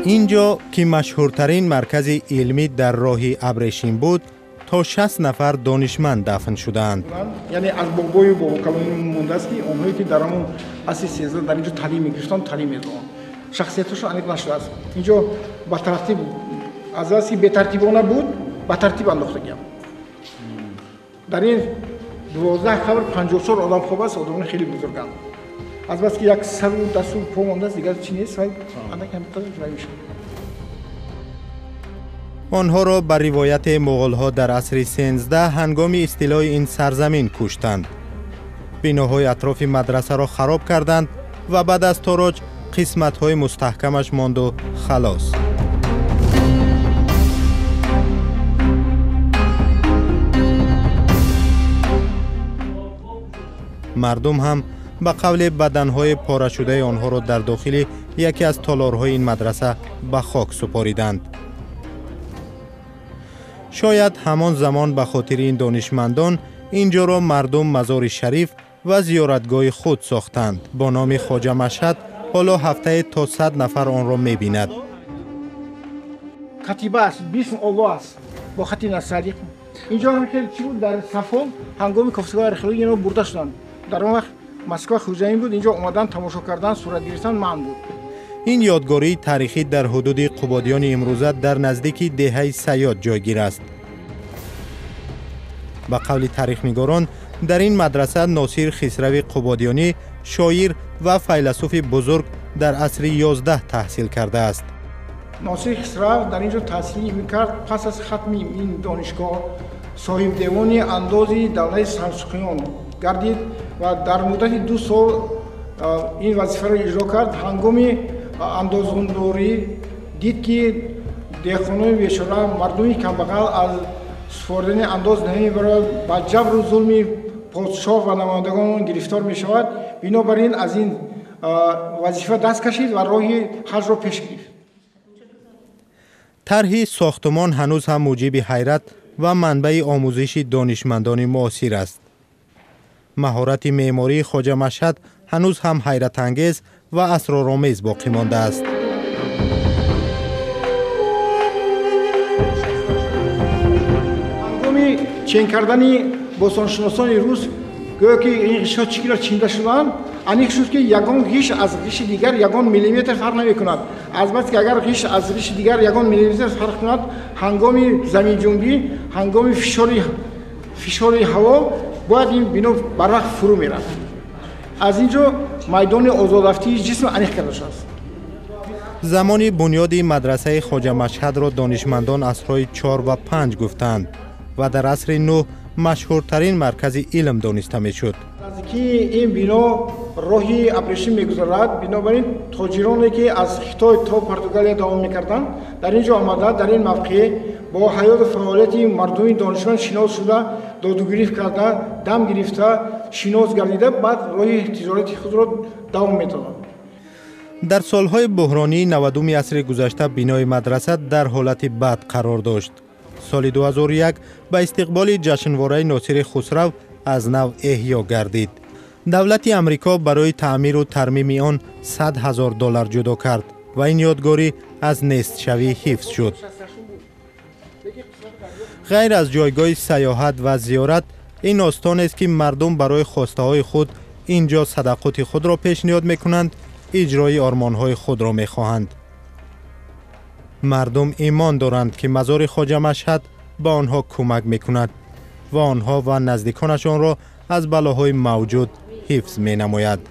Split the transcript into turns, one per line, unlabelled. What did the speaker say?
Ин ҷо, ки машҳуртарин маркази илмӣ дар роҳи абрешим буд, то 60 нафар донишманд дафн шудаанд.
Яъне аз бобою бобокалони мондааст, ки онҳое ки дар ҳамон асри 13 дар инҷо таълим мегирифтанд, таълим медоданд, шахсияташон аниқ нашудааст. Инҷо ба тартиб, аз баски бетартибона буд, ба тартиб андохтагиам. Дар ин 12 қабр 54 одам хоб аст, одамони хеле бузурганд. Аз баски як сару дасту по мондааст, дигар чи нест, андак мешавад.
Онҳоро ба ривояти муғулҳо дар асри 13 ҳангоми истилои ин сарзамин куштанд. Биноҳои атрофи мадрасаро хароб карданд ва баъд аз тороҷ қисматҳои мустаҳкамаш монду халос. Мардум ҳам ба қавли баданҳои порашудаи онҳоро дар дохили яке аз толорҳои ин мадраса ба хок супориданд. Шояд ҳамон замон ба хотири ин донишмандон ин ҷоро мардум мазори шариф ва зиёратгоҳи худ сохтанд бо номи Хоҷа Машҳад. Ҳоло ҳафтае то 100 нафар онро мебинад.
Катиба аст, бисм Олло аст бо хати насталиқ. Инҷо ҳам хеле чӣ буд, дар сафон ҳангоми кофтукови археология ино бурда шуданд. Дар он вақт Москва хузаин буд, инҷо омадан, тамошо кардан, сурат гирифтан манъ буд.
Ин ёдгории таърихӣ дар ҳудуди Қубодиёни имрӯза, дар наздики деҳаи Сайёд ҷойгир аст. Ба қавли таърихнигорон, дар ин мадраса Носир Хисрави Қубодиёнӣ, шоир ва файласуфи бузург, дар асри 11 таҳсил кардааст.
Носир Хисрав дар ин ҷо таҳсил мекард. Пас аз хатми ин донишгоҳ соҳибдевони андози давлати Салҷуқиён гардид ва дар муддати 2 сол ин вазифаро иҷро кард. Ҳангоми андозгузорӣ дид, ки деҳқонони бечора, мардуми камбағал аз супоридани андоз намебарояд, ба ҷабру зулми подшоҳ ва намояндагон он гирифтор мешавад. Бинобар ин аз ин вазифа даст кашид ва роҳи ҳаҷро пеш гирифт.
Тарҳи сохтумон ҳанӯз ҳам муҷиби ҳайрат ва манбаи омӯзиши донишмандони муосир аст. Маҳорати меъмории Хоҷа Машҳад ҳанӯз ҳам ҳайратангез ва асроромез боқӣ мондааст.
Ҳангоми чен кардани бостоншиносони рус, гӯё ки ин ғиштҳо чӣ гуна чинда шуданд, аниқ шуд, ки ягон ғишт аз ғишти дигар ягон миллиметр фарқ намекунад. Азбаски агар ғишт аз ғишти дигар ягон миллиметр фарқ кунад, ҳангоми заминҷунбӣ, ҳангоми фишори ҳаво бояд ин бино барвақт фурӯ мерафт. Аз ин ҷо майдони озодрафтии ҷисм аниқ карда шудааст.
Замони бунёди мадрасаи Хоҷа Машҳадро донишмандон асрҳои чор ва панҷ гуфтаанд ва дар асри нӯҳ машҳуртарин маркази илм дониста мешуд.
Наздикии ин бино роҳи абрешим мегузарад. Бинобар ин тоҷироне, ки аз Хитой то Португалия давом мекарданд, дар ин ҷо омада, дар ин мавқеъ бо ҳаёту фаъолияти мардуми донишманд шинос шуда, додугирифт карда, дам гирифта, шинос гардида, баъд роҳи тиҷорати худро давом медоданд.
Дар солҳои буҳронии 90-уми асри гузашта бинои мадраса дар ҳолати бад қарор дошт. Соли 2001 ба истиқболи ҷашнвораи Носири Хусрав аз нав эҳё гардид. Давлати Амрико барои таъмиру тармими он 100 ҳазор доллар ҷудо кард ва ин ёдгорӣ аз нестшавӣ ҳифз шуд. Ғайр аз ҷойгоҳи сайёҳат ва зиёрат, ин остонест, ки мардум барои хостаҳои худ ин ҷо садақоти худро пешниҳод мекунанд, иҷрои ормонҳои худро мехоҳанд. Мардум имон доранд, ки мазори Хоҷа Машҳад ба онҳо кӯмак мекунад ва онҳо ва наздиконашонро аз балоҳои мавҷуд ҳифз менамояд.